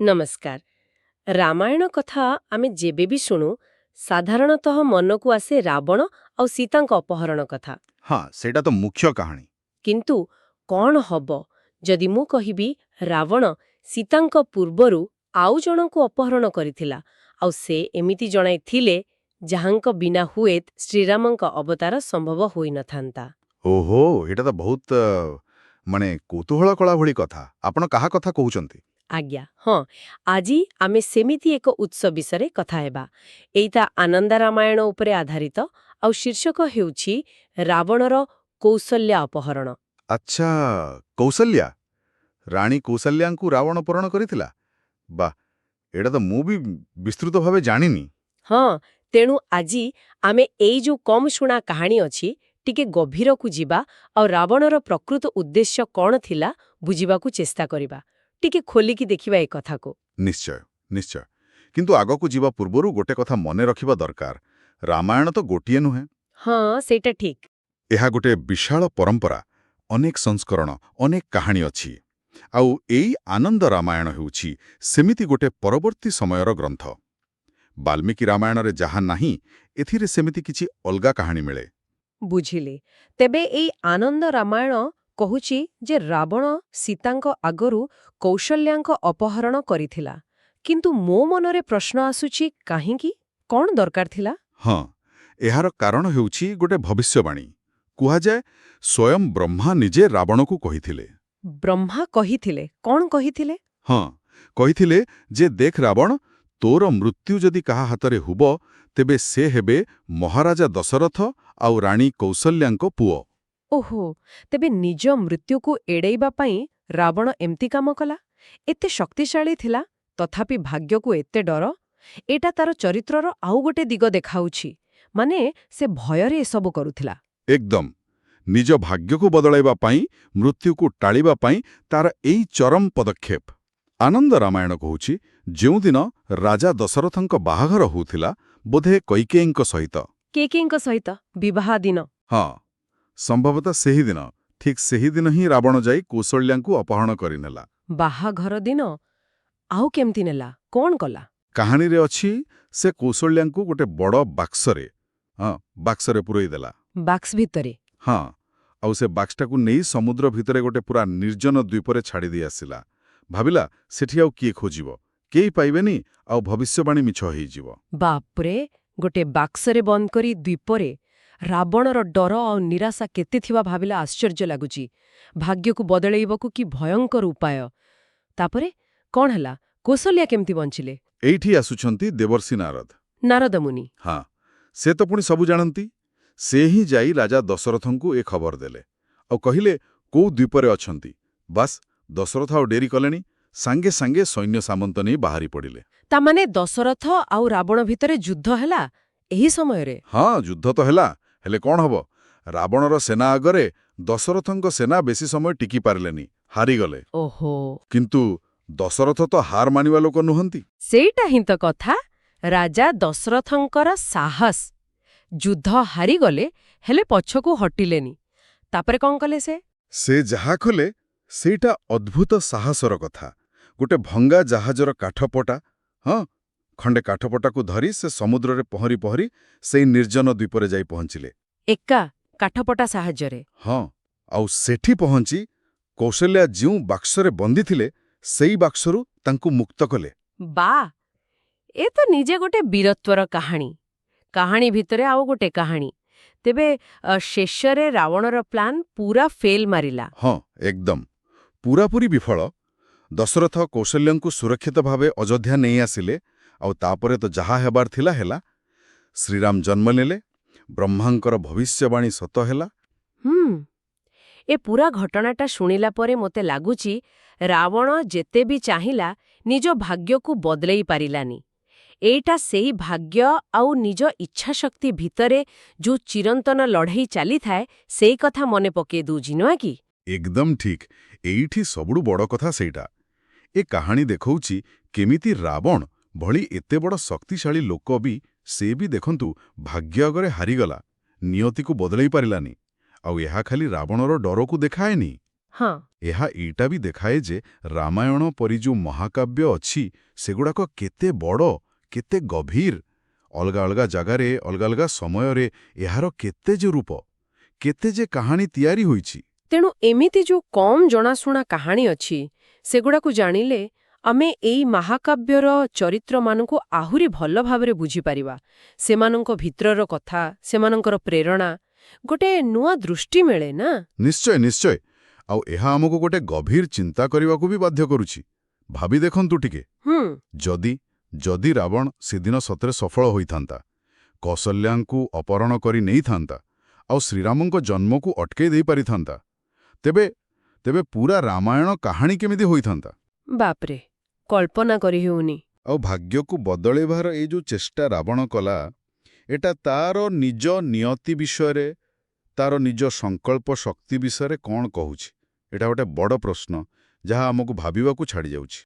ନମସ୍କାର। ରାମାୟଣ କଥା ଆମେ ଯେବେ ବି ଶୁଣୁ, ସାଧାରଣତଃ ମନକୁ ଆସେ ରାବଣ ଆଉ ସୀତାଙ୍କ ଅପହରଣ କଥା। ହଁ, ସେଇଟା ତ ମୁଖ୍ୟ କାହାଣୀ। କିନ୍ତୁ କଣ ହବ ଯଦି ମୁଁ କହିବି ରାବଣ ସୀତାଙ୍କ ପୂର୍ବରୁ ଆଉ ଜଣଙ୍କୁ ଅପହରଣ କରିଥିଲା, ଆଉ ସେ ଏମିତି ଜଣେ ଥିଲେ ଯାହାଙ୍କ ବିନା ହୁଏତ ଶ୍ରୀରାମଙ୍କ ଅବତାର ସମ୍ଭବ ହୋଇନଥାନ୍ତା? ଓହୋ, ଏଇଟା ତ ବହୁତ ମାନେ କୌତୂହଳ କଳା ଭଳି କଥା। ଆପଣ କାହା କଥା କହୁଛନ୍ତି? ଆଜ୍ଞା ହଁ, ଆଜି ଆମେ ସେମିତି ଏକ ଉତ୍ସ ବିଷୟରେ କଥା ହେବା। ଏଇଟା ଆନନ୍ଦ ରାମାୟଣ ଉପରେ ଆଧାରିତ ଆଉ ଶୀର୍ଷକ ହେଉଛି ରାବଣର କୌଶଲ୍ୟା ଅପହରଣ। ଆଚ୍ଛା, କୌଶଲ୍ୟା। ରାଣୀ କୌଶଲ୍ୟାଙ୍କୁ ରାବଣ ଅପହରଣ କରିଥିଲା। ବାଃ, ଏଇଟା ତ ମୁଁ ବି ବିସ୍ତୃତ ଭାବେ ଜାଣିନି। ହଁ, ତେଣୁ ଆଜି ଆମେ ଏଇ ଯୋଉ କମ୍ ଶୁଣା କାହାଣୀ ଅଛି, ଟିକେ ଗଭୀରକୁ ଯିବା ଆଉ ରାବଣର ପ୍ରକୃତ ଉଦ୍ଦେଶ୍ୟ କଣ ଥିଲା ବୁଝିବାକୁ ଚେଷ୍ଟା କରିବା। ଟିକେ ଖୋଲିକି ଦେଖିବା ଏ କଥାକୁ। ନିଶ୍ଚୟ ନିଶ୍ଚୟ, କିନ୍ତୁ ଆଗକୁ ଯିବା ପୂର୍ବରୁ ଗୋଟେ କଥା ମନେ ରଖିବା ଦରକାର। ରାମାୟଣ ତ ଗୋଟିଏ ନୁହେଁ। ହଁ, ସେଇଟା ଠିକ୍। ଏହା ଗୋଟେ ବିଶାଳ ପରମ୍ପରା। ଅନେକ ସଂସ୍କରଣ, ଅନେକ କାହାଣୀ ଅଛି। ଆଉ ଏଇ ଆନନ୍ଦ ରାମାୟଣ ହେଉଛି ସେମିତି ଗୋଟେ ପରବର୍ତ୍ତୀ ସମୟର ଗ୍ରନ୍ଥ। ବାଲ୍ମୀକି ରାମାୟଣରେ ଯାହା ନାହିଁ, ଏଥିରେ ସେମିତି କିଛି ଅଲଗା କାହାଣୀ ମିଳେ। ବୁଝିଲି। ତେବେ ଏଇ ଆନନ୍ଦ ରାମାୟଣ କହୁଛି ଯେ ରାବଣ ସୀତାଙ୍କ ଆଗରୁ କୌଶଲ୍ୟାଙ୍କ ଅପହରଣ କରିଥିଲା। କିନ୍ତୁ ମୋ ମନରେ ପ୍ରଶ୍ନ ଆସୁଛି, କାହିଁକି? କଣ ଦରକାର ଥିଲା? ହଁ, ଏହାର କାରଣ ହେଉଛି ଗୋଟେ ଭବିଷ୍ୟବାଣୀ। କୁହାଯାଏ ସ୍ୱୟଂ ବ୍ରହ୍ମା ନିଜେ ରାବଣକୁ କହିଥିଲେ। ବ୍ରହ୍ମା କହିଥିଲେ? କଣ କହିଥିଲେ? ହଁ, କହିଥିଲେ ଯେ ଦେଖ ରାବଣ, ତୋର ମୃତ୍ୟୁ ଯଦି କାହା ହାତରେ ହୁବ, ତେବେ ସେ ହେବେ ମହାରାଜା ଦଶରଥ ଆଉ ରାଣୀ କୌଶଲ୍ୟାଙ୍କ ପୁଅ। ଓହୋ, ତେବେ ନିଜ ମୃତ୍ୟୁକୁ ଏଡ଼େଇବା ପାଇଁ ରାବଣ ଏମିତି କାମ କଲା। ଏତେ ଶକ୍ତିଶାଳୀ ଥିଲା, ତଥାପି ଭାଗ୍ୟକୁ ଏତେ ଡର। ଏଇଟା ତାର ଚରିତ୍ରର ଆଉ ଗୋଟେ ଦିଗ ଦେଖାଉଛି। ମାନେ ସେ ଭୟରେ ଏସବୁ କରୁଥିଲା। ଏକଦମ। ନିଜ ଭାଗ୍ୟକୁ ବଦଳାଇବା ପାଇଁ, ମୃତ୍ୟୁକୁ ଟାଳିବା ପାଇଁ ତାର ଏଇ ଚରମ ପଦକ୍ଷେପ। ଆନନ୍ଦ ରାମାୟଣ କହୁଛି, ଯେଉଁଦିନ ରାଜା ଦଶରଥଙ୍କ ବାହାଘର ହେଉଥିଲା, ବୋଧେ କୈକେୟୀଙ୍କ ସହିତ। କୈକେୟୀଙ୍କ ସହିତ ବିବାହ ଦିନ? ହଁ, ସମ୍ଭବତଃ ସେହିଦିନ, ଠିକ୍ ସେହିଦିନ ହିଁ ରାବଣ ଯାଇ କୌଶଲ୍ୟାଙ୍କୁ ଅପହରଣ କରିନେଲା। ବାହାଘର ଦିନ? ଆଉ କେମିତି ନେଲା? କଣ କଲା? କାହାଣୀରେ ଅଛି, ସେ କୌଶଲ୍ୟାଙ୍କୁ ଗୋଟେ ବଡ଼ ବାକ୍ସରେ, ହଁ, ବାକ୍ସରେ ପୁରେଇ ଦେଲା। ବାକ୍ସ ଭିତରେ? ହଁ, ଆଉ ସେ ବାକ୍ସଟାକୁ ନେଇ ସମୁଦ୍ର ଭିତରେ ଗୋଟେ ପୁରା ନିର୍ଜନ ଦ୍ୱୀପରେ ଛାଡ଼ି ଦେଇ ଆସିଲା। ଭାବିଲା, ସେଠି ଆଉ କିଏ ଖୋଜିବ, କେହି ପାଇବେନି ଆଉ ଭବିଷ୍ୟବାଣୀ ମିଛ ହେଇଯିବ। ବାପରେ, ଗୋଟେ ବାକ୍ସରେ ବନ୍ଦ କରି ଦ୍ୱୀପରେ! ରାବଣର ଡର ଆଉ ନିରାଶା କେତେ ଥିବା ଭାବିଲେ ଆଶ୍ଚର୍ଯ୍ୟ ଲାଗୁଛି। ଭାଗ୍ୟକୁ ବଦଳେଇବାକୁ କି ଭୟଙ୍କର ଉପାୟ! ତାପରେ କଣ ହେଲା? କୌଶଲ୍ୟା କେମିତି ବଞ୍ଚିଲେ? ଏଇଠି ଆସୁଛନ୍ତି ଦେବର୍ଷି ନାରଦ। ନାରଦ ମୁନି? ହଁ, ସେ ତ ପୁଣି ସବୁ ଜାଣନ୍ତି। ସେ ହିଁ ଯାଇ ରାଜା ଦଶରଥଙ୍କୁ ଏ ଖବର ଦେଲେ ଆଉ କହିଲେ କୋଉ ଦ୍ୱୀପରେ ଅଛନ୍ତି। ବାସ୍, ଦଶରଥ ଆଉ ଡେରି କଲେନି। ସାଙ୍ଗେ ସାଙ୍ଗେ ସୈନ୍ୟ ସାମନ୍ତ ନେଇ ବାହାରି ପଡ଼ିଲେ। ତାମାନେ ଦଶରଥ ଆଉ ରାବଣ ଭିତରେ ଯୁଦ୍ଧ ହେଲା ଏହି ସମୟରେ? ହଁ, ଯୁଦ୍ଧ ତ ହେଲା, ହେଲେ କଣ ହବ? ରାବଣର ସେନା ଆଗରେ ଦଶରଥଙ୍କ ସେନା ବେଶୀ ସମୟ ଟିକି ପାରିଲେନି, ହାରିଗଲେ। ଓହୋ। କିନ୍ତୁ ଦଶରଥ ତ ହାର ମାନିବା ଲୋକ ନୁହନ୍ତି। ସେଇଟା ହିଁ ତ କଥା। ରାଜା ଦଶରଥଙ୍କର ସାହସ। ଯୁଦ୍ଧ ହାରିଗଲେ, ହେଲେ ପଛକୁ ହଟିଲେନି। ତାପରେ କଣ କଲେ ସେ? ସେ ଯାହା କଲେ, ସେଇଟା ଅଦ୍ଭୁତ ସାହସର କଥା। ଗୋଟେ ଭଙ୍ଗା ଜାହାଜର କାଠପଟା, ହଁ, ଖଣ୍ଡେ କାଠପଟାକୁ ଧରି ସେ ସମୁଦ୍ରରେ ପହଁରି ପହଁରି ସେଇ ନିର୍ଜନ ଦ୍ୱୀପରେ ଯାଇ ପହଞ୍ଚିଲେ। ଏକା, କାଠପଟା ସାହାଯ୍ୟରେ? ହଁ, ଆଉ ସେଠି ପହଞ୍ଚି କୌଶଲ୍ୟା ଯେଉଁ ବାକ୍ସରେ ବନ୍ଦୀ ଥିଲେ, ସେଇ ବାକ୍ସରୁ ତାଙ୍କୁ ମୁକ୍ତ କଲେ। ବା, ଏ ତ ନିଜେ ଗୋଟେ ବୀରତ୍ୱର କାହାଣୀ, କାହାଣୀ ଭିତରେ ଆଉ ଗୋଟେ କାହାଣୀ। ତେବେ ଶେଷରେ ରାବଣର ପ୍ଲାନ୍ ପୁରା ଫେଲ୍ ମାରିଲା? ହଁ, ଏକଦମ ପୁରାପୁରି ବିଫଳ। ଦଶରଥ କୌଶଲ୍ୟାଙ୍କୁ ସୁରକ୍ଷିତ ଭାବେ ଅଯୋଧ୍ୟା ନେଇ ଆସିଲେ। ଆଉ ତାପରେ ତ ଯାହା ହେବାର ଥିଲା ହେଲା। ଶ୍ରୀରାମ ଜନ୍ମ ନେଲେ, ବ୍ରହ୍ମାଙ୍କର ଭବିଷ୍ୟବାଣୀ ସତ ହେଲା। ଏ ପୁରା ଘଟଣାଟା ଶୁଣିଲା ପରେ ମୋତେ ଲାଗୁଛି, ରାବଣ ଯେତେ ବି ଚାହିଁଲା, ନିଜ ଭାଗ୍ୟକୁ ବଦଳେଇ ପାରିଲାନି। ଏଇଟା ସେଇ ଭାଗ୍ୟ ଆଉ ନିଜ ଇଚ୍ଛାଶକ୍ତି ଭିତରେ ଯୋଉ ଚିରନ୍ତନ ଲଢ଼େଇ ଚାଲିଥାଏ, ସେଇ କଥା ମନେ ପକେଇ ଦଉଛି, ନୁହେଁ କି? ଏକଦମ ଠିକ୍। ଏଇଠି ସବୁଠୁ ବଡ଼ କଥା ସେଇଟା। ଏ କାହାଣୀ ଦେଖାଉଛି କେମିତି ରାବଣ ଭଳି ଏତେ ବଡ଼ ଶକ୍ତିଶାଳୀ ଲୋକ ବି, ସେ ବି ଦେଖନ୍ତୁ ଭାଗ୍ୟ ଆଗରେ ହାରିଗଲା, ନିୟତିକୁ ବଦଳେଇ ପାରିଲାନି। ଆଉ ଏହା ଖାଲି ରାବଣର ଡରକୁ ଦେଖାଏନି। ହଁ। ଏହା ଏଇଟା ବି ଦେଖାଏ ଯେ ରାମାୟଣ ପରି ଯୋଉ ମହାକାବ୍ୟ ଅଛି, ସେଗୁଡ଼ାକ କେତେ ବଡ଼, କେତେ ଗଭୀର। ଅଲଗା ଅଲଗା ଜାଗାରେ, ଅଲଗା ଅଲଗା ସମୟରେ ଏହାର କେତେ ଯେ ରୂପ, କେତେ ଯେ କାହାଣୀ ତିଆରି ହୋଇଛି। ତେଣୁ ଏମିତି ଯୋଉ କମ୍ ଜଣାଶୁଣା କାହାଣୀ ଅଛି, ସେଗୁଡ଼ାକୁ ଜାଣିଲେ ଆମେ ଏଇ ମହାକାବ୍ୟର ଚରିତ୍ରମାନଙ୍କୁ ଆହୁରି ଭଲ ଭାବରେ ବୁଝିପାରିବା। ସେମାନଙ୍କ ଭିତରର କଥା, ସେମାନଙ୍କର ପ୍ରେରଣା, ଗୋଟେ ନୂଆ ଦୃଷ୍ଟି ମିଳେ ନା? ନିଶ୍ଚୟ, ନିଶ୍ଚୟ। ଆଉ ଏହା ଆମକୁ ଗୋଟେ ଗଭୀର ଚିନ୍ତା କରିବାକୁ ବି ବାଧ୍ୟ କରୁଛି। ଭାବି ଦେଖନ୍ତୁ ଟିକେ, ଯଦି ଯଦି ରାବଣ ସେଦିନ ସତରେ ସଫଳ ହୋଇଥାନ୍ତା, କୌଶଲ୍ୟାଙ୍କୁ ଅପହରଣ କରି ନେଇଥାନ୍ତା ଆଉ ଶ୍ରୀରାମଙ୍କ ଜନ୍ମକୁ ଅଟକେଇ ଦେଇପାରିଥାନ୍ତା, ତେବେ ତେବେ ପୁରା ରାମାୟଣ କାହାଣୀ କେମିତି ହୋଇଥାନ୍ତା? ବାପରେ, କଳ୍ପନା କରି ହେଉନି। ଆଉ ଭାଗ୍ୟକୁ ବଦଳେଇବାର ଏଇ ଯୋଉ ଚେଷ୍ଟା ରାବଣ କଲା, ଏଟା ତାର ନିଜ ନିୟତି ବିଷୟରେ, ତାର ନିଜ ସଂକଳ୍ପ ଶକ୍ତି ବିଷୟରେ କ'ଣ କହୁଛି? ଏଟା ଗୋଟେ ବଡ଼ ପ୍ରଶ୍ନ, ଯାହା ଆମକୁ ଭାବିବାକୁ ଛାଡ଼ିଯାଉଛି।